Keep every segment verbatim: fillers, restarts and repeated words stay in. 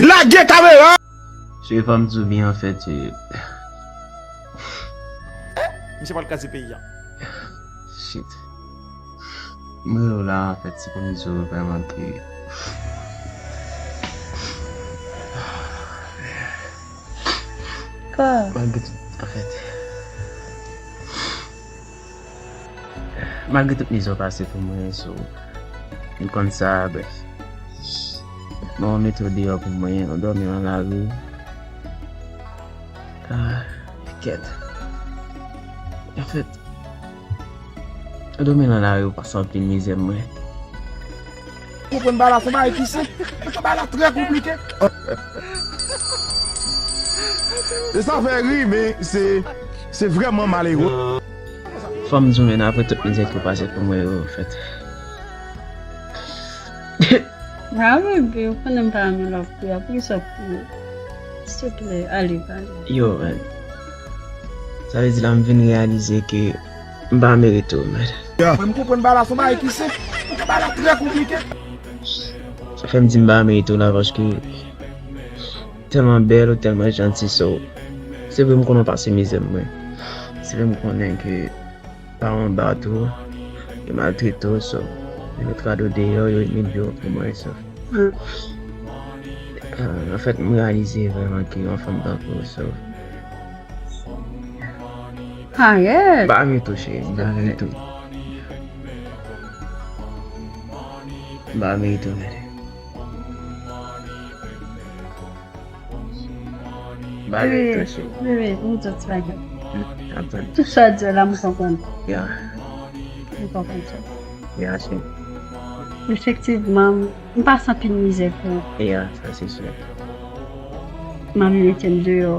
Lage kamera! Cheri, fò m di w byen, anfèt, e, misye pral kraze peyi a. Shit. Mwen la, anfèt, se pou m di w vrèman ke Ka. Malgre tout, anfèt, malgre tout mizè w pase pou mwen, so, m konn sa, brèf. Bon, w mete w deyò pou mwen, w dòmi nan lari. Ah, kèt. Anfèt, w dòmi nan lari, w pase anpil mizè, mwen. Konprann bagay la, se yon bagay ki senp. Bagay la trè konplike. E sa fè ri, men se, se vrèman malere. Fò m di w, men apre tout mizè ki w pase pou mwen yo, anfèt. Ah, bebe, ou konnen m pa renmen love pou yo, poukisa w ap kriye? Silvouplè, ale, pale. Yo, man. Sa vle di la, m vin reyalize ke m pa merite w, man. Mwen, m konprann bagay la, se yon bagay ki senp. Bagay la trè konplike. Sa fè m di m pa merite w la, paske tèlman bèl ou tèlman janti, so. Se vre, m konnen w pase mizè, mwen. Se vre, m konnen ke paran w bat ou, yo maltrete w, so, yo met rad ou deyò, yo imilye w pou mwen, so. Ah, anfèt, m reyalize vrèman ke yon fanm tankou w, so. Arèt! M pa merite w, cheri, m pa merite w. M pa merite w, man. Bebe, bebe, m di w ti bagay. Tout sa w di la, m konprann. Yeah. M konprann sa. Yeah, cheri. Efektivman, m pase anpil mizè pou ou. Yeah, sa se si. Manmi mete m deyò.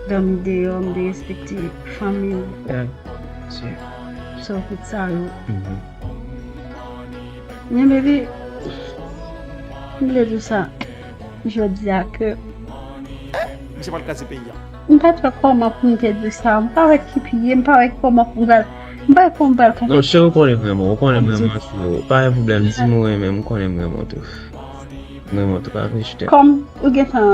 Dòmi deyò, m derespekte fanmi m. Yeah, si. So, tout sa yo. Men, bebe, m vle di w sa. Jodi a ke misye pral kraze peyi a. M pa t wè kòman pou m te di sa. M pa wè ki pye, m pa wè kòman pou m pral, m pa wè kòman m pral fè. Non, cheri, ou konnen m renmen w, ou konnen m renmen w, cheri. Pa gen pwoblèm, di m ou renmen m, ou konnen m renmen w tou. M renmen w tou, pa vle jete. Kòm ou gentan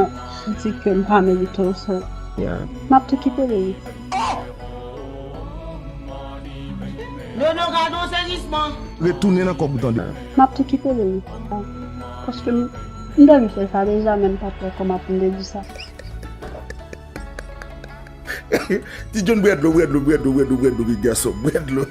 di ke m pa merite w, so, yeah, m ap tou kite l, wi. Nono, gade yon sezisman. Retounen nan kòb ou, tande. M ap tou kite l, wi. Paske m, m te vin fè sa deja, men m pa t wè kòman pou m te di sa. Ti John, bwè dlo, bwè dlo, bwè dlo, bwè dlo, bwè dlo, wi, gason, bwè dlo.